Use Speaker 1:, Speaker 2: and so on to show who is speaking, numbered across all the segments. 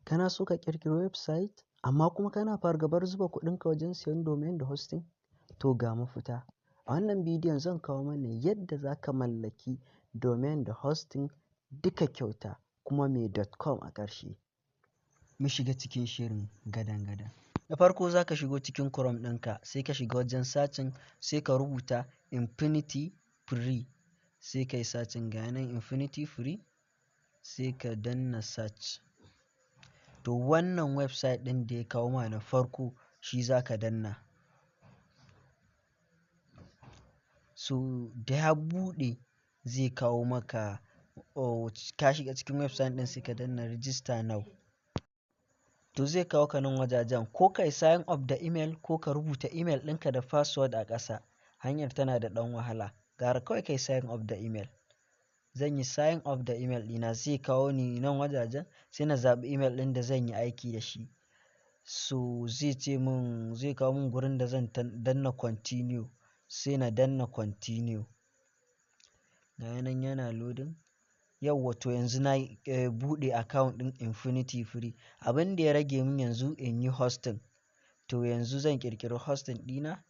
Speaker 1: Kana so ka ƙirƙiri website amma kuma kana fargabar zuba kuɗinka wajen siyan domain da hosting? To, ga mafita. A wannan bidiyon zan kawo mana yadda za ka mallaki domain da hosting duka kyauta, kuma mai .com a ƙarshe. Mu shiga cikin shirin gadan-gadan. Da farko za ka shigo cikin Chrome ɗinka, sai ka shiga wajen searching, sai ka rubuta Infinity Free, sai ka yi searching. Ga nan Infinity Free, sai ka danna search. To, wannan website ɗin da ya kawo ma na farko, shi za ka danna. So da ya buɗe, zai kawo maka, oh, ka shiga cikin website ɗin, sai ka danna "Register now". To, zai kawo ka nan wajajen, ko kai sign up da email ko ka rubuta email ɗinka da password a ƙasa. Hanyar tana da ɗan wahala. Gara kawai kai sign up da email. Zan yi sign up da email ɗina, zai kawo ni nan wajajen, sai na zaɓi email ɗin da zan yi aiki da shi. So zai ce mun, zai kawo mun gurin da zan danna "Continue", sai na danna "Continue". Ga nan yana loading. Yauwa, to yanzu na buɗe account ɗin Infinity Free. Abin da ya rage min yanzu, in yi hosting. To, yanzu zan ƙirƙiri hosting ɗina.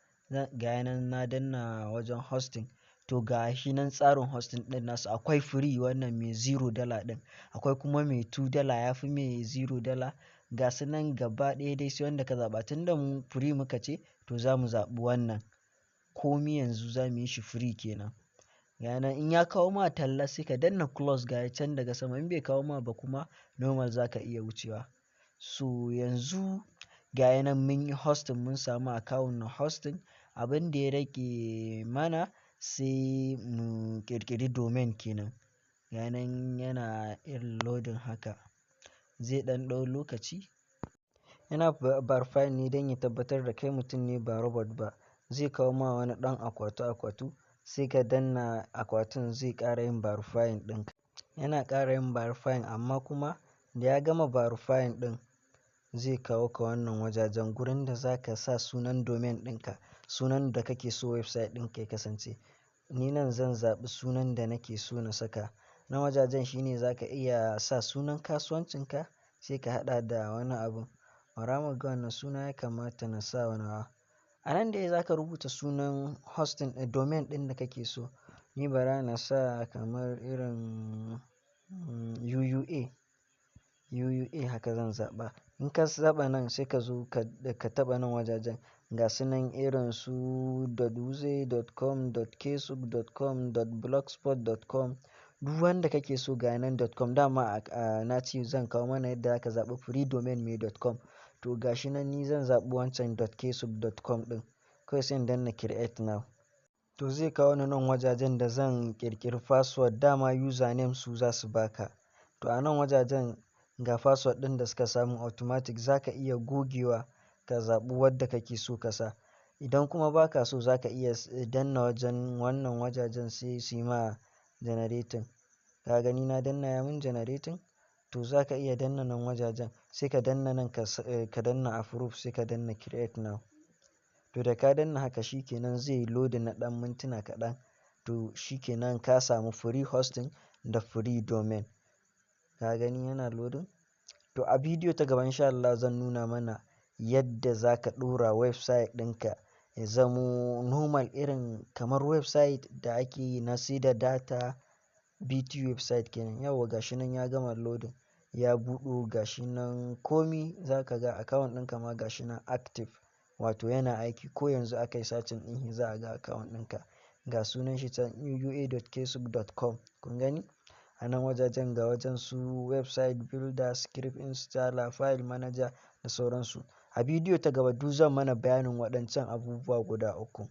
Speaker 1: Ga nan na danna wajen hosting. To, ga shi nan tsarin hosting ɗin nasu: akwai free, wannan mai $0 ɗin. Akwai kuma mai $2, ya fi mai $0. Ga su nan gaba ɗaya dai, sai wanda ka zaɓa. Tun da mu free muka ce, to za mu zaɓi wannan. Komi yanzu za mu yi shi free kenan. Ga nan in ya kawo ma talla, sai ka danna "Close", ga can daga sama. In bai kawo ma ba kuma, normal za ka iya wucewa. So yanzu ga nan mun yi hosting, mun samu account na hosting. Abin da ya rage mana, sai mu ƙirƙiri domain kenan. Ga nan yana irin loading haka. Zai ɗan ɗau lokaci. Yana verifying ne don ya tabbatar da kai mutum ne ba robot ba. Zai kawo ma wani ɗan akwatu-akwatu, sai ka danna akwatin, zai ƙara yin verifying ɗinka. Yana ƙara yin verifying, amma kuma da ya gama verifying ɗin, zai kawo ka wannan wajajen, gurin da za ka sa sunan domain ɗinka, sunan da kake so website ɗinka ya kasance. Ni nan zan zaɓi sunan da nake so na saka. Nan wajajen shine za ka iya sa sunan kasuwancinka, sai ka haɗa da wani abu. Bara mu ga wane suna ya kamata na sa wa nawa. A nan dai za ka rubuta sunan hosting domain ɗin da kake so. Ni bara na sa kamar irin UUA, UUA haka zan zaɓa. In ka zaɓa nan, sai ka zo ka taɓa nan wajajen. Ga su nan irin su .wuse.com, .kesuk.com, .blogspot.com. Duk wanda kake so, ga nan .com. Dama na ce zan kawo mana yadda zaka zaɓi free domain mai .com. To, ga shi nan, ni zan zaɓi wancan .kesuk.com ɗin. Kawai sai in danna "Create now". To, zai kawo ni nan wajajen da zan ƙirƙiri password. Dama username su za su baka. To, a nan wajajen ga password ɗin da suka samu automatic, za ka iya gogewa ka zaɓi wadda kake so ka sa. Idan kuma ba ka so, za ka iya danna wajen wannan wajajen, sai su yi ma generating. Ka gani, na danna, ya mun generating. To, za ka iya danna nan wajajen, sai ka danna nan, ka danna "Approve", sai ka danna "Create now". To, da ka danna haka, shi kenan, zai yi loading na ɗan mintuna kaɗan. To, shi kenan, ka samu free hosting da free domain. Ka gani, yana loading. To, a bidiyo ta gaba, in sha Allah, zan nuna mana yadda za ka ɗora website ɗinka ya zamo normal, irin kamar website da ake yi na saida data, VTU website kenan. Yauwa, ga shi nan ya gama loading, ya buɗo, ga shi nan komi za ka ga account ɗinka ma, ga shi nan active, wato yana aiki. Ko yanzu aka yi searching ɗin shi, za a ga account ɗinka. Ga sunan shi can, uua.kesuk.com, kun gani? A nan wajajen ga wajen su website builder, script installer, file manager da sauransu. A bidiyo ta gaba duk zan mana bayanin waɗancan abubuwa guda uku.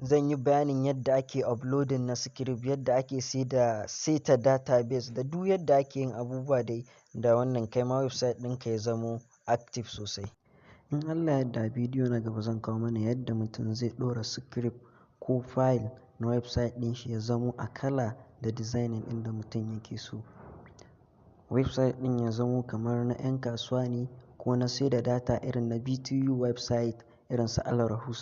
Speaker 1: Zan yi bayanin yadda ake uploading na script, yadda ake saita database, da duk yadda ake yin abubuwa dai da wannan, kai ma website ɗinka ya zamo active sosai. In Allah ya yarda, a bidiyo na gaba zan kawo mana yadda mutum zai ɗora script ko file na website ɗin shi ya zamo a kala da designing ɗin da mutum yake so. Website ɗin ya zamo kamar na 'yan kasuwa ne ko na saida data, irin na VTU website irin su Alrahus.